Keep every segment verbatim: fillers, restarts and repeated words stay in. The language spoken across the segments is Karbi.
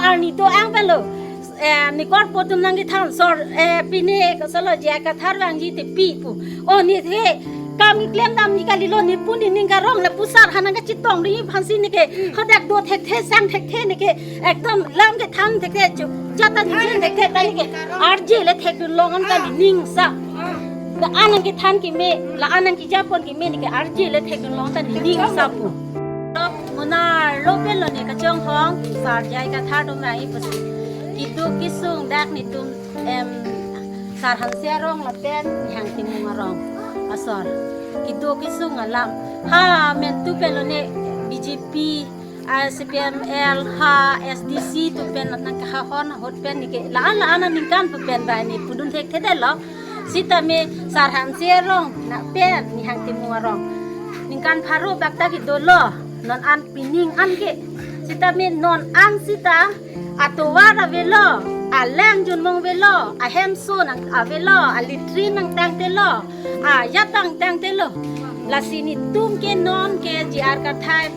Arni do-ang pen lo. Eh, ne korpo atum nangkethan sor, eh, pine kosolo J I Kathar vangji te pi pu. O ne the kam keklem dam ne kalilo, ne pun ne ning karong lapu sar aphan nangkachetong ri aphansi ne ke. Hadak do thekthe, sang thekthe ne ke. Ekdom lam kethan thekthe, chu jata ne thekthe ta ne ke. Arje le thekdun long an ta ne ning sa. La-an nangkethan keme, la-an nangkejapon keme ne ke arje le thekdun long ta ne ning sa pu. Monarlo pen lo ne kachonghong, sar J I Kathar atum ra-i pusi. Keduk kesung dak netum, em, sar Hanse arong lapen Nihang Timung arong asor. Keduk kesung alam. Ha, mentu pen lo ne B J P, ah, C P M L, ha, S D C atum pen nangkahahon ahut pen ne ke. La-an la-an aningkan pu pen ba ne pudun thekthedetlo. Sitame sar Hanse arong lapen Nihang Timung arong ningkan pharo bak ta kedolo. Non an pining an ke. Sitame non an sita atovar avelo, alang junmong avelo, ahemso nang avelo, alatrine nangtangtelo, ajat nangtangtelo. Lasi netum ke non ke J R Kathar,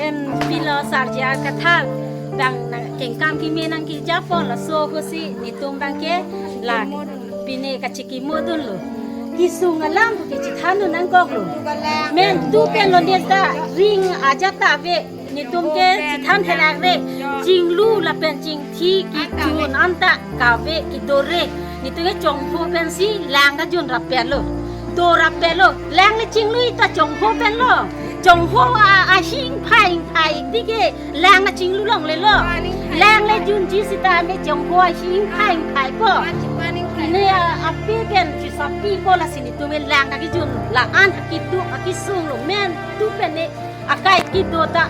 em, pilo sar J R Kathar abang nangkengkam keme nangkejapon, laso ahutsi netum abang ke la pine kachekimodunlo. Kesung alam ke chethandun nangkoklo. Mentu pen lo ne ta ring ajat ta ave. Netum ke chethan therak re. Chinglu lapen chingthi kejun an ta kave kedo re. Netum ke chongho pensi lang ta junrap-etlo. Dorap-etlo. Lang le chinglu ta chongho pen lo. Chongho a, ahing phai phai ti ke lang ta chinglu longlelo. Lang le junji sitame chongho ahing phai phai po. Ne a, api pen chisapi po, lasi netum ke lang ta kejun. La-an keduk akesung lo, mentu pen ne akai kedo ta.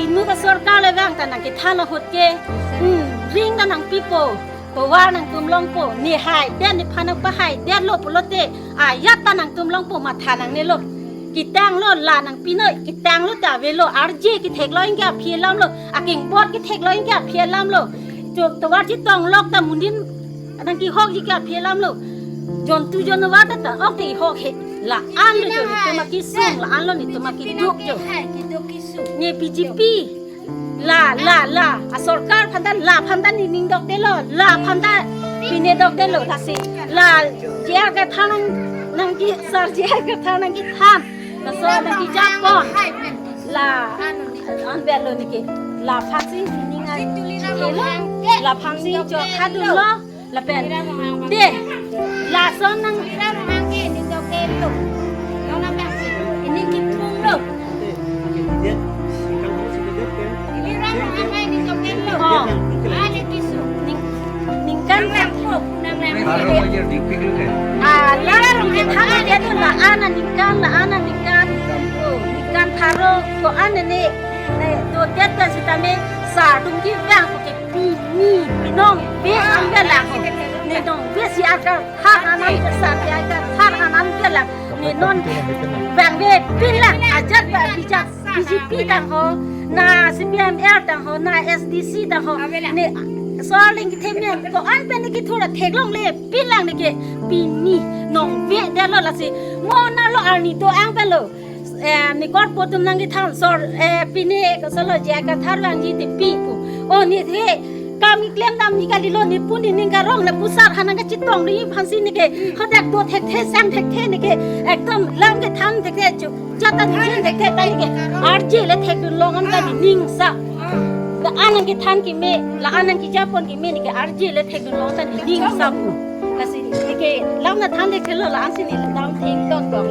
Inut asorkar le vang ta nangkethan ahut ke. Hmm, ring ta nangpipo. Tovar nangtum longpo. Ne haidet, nephan nangpahaidetlo pulote, ajat ta nangtum longpo, matha nangnelo. Ketanglo, la nangpinoi, ketanglo ta avelo, arje ketheklo anke aphi alamlo, akengbot ketheklo anke aphi alamlo. To, tovar chetong lok ta mundin nangkehokji ke aphi alamlo. Jontu jonwar ta ta ok te ihok he. La-an lo jo netum akesung, la-an lo netum akeduk jo. Ne B J P. La, la, la. Asorkar aphan ta, la aphan ta ne ning dokdetlo. La aphan ta pine dokdetlo. Lasi la J I Kathar nang, nangke sar J I Kathar nangkethan. Laso nangkejapon. La-an avelo ne ke. La aphansi ning an chelo. La aphansi chokha dunlo. Lapen. De. Lason nang. Ini kitung lo. Oh. Ning, ningkan. Ah, la, ningkan, la-an aningkan, la-an aningkan. Oh, ningkan pharo ko-an ne, ne, dodet ta sitame sar atum kevang ko ke pini, pinong, ve an velang. Ne nong ve si akar thar anan ke sar ya ka thar anan ke la. Ne non bang ve pin la ajat ba bijak B J P tang ho, na C P M L tang ho, na S D C tang ho. Ne soling ke theme ko-an pen ne kethur theklongle pin lang ne ke pini nong vedetlo lasi. Monarlo arni do-ang pen lo. Eh, ne korpo atum nangkethan sor, eh, pine kosolo J I Kathar vangji te pi pu. O ne the kam keklem dam ne kalilo, ne pun ne ning karong lapu sar aphan nangkachetong ri aphansi ne ke. Hadak do thekthe, sang thekthe ne ke. Ekdom lam kethan thekthe, chu jata ne thekthe ta ne ke. Arje le thekdun long an ta ne ning sa. La-an nangkethan keme, la-an nangkejapon keme ne ke arje le thekdun long ta ne ning sa pu. Lasi ne ke lam nangthan thekthelo, la-ansi ne lam thengtong tong.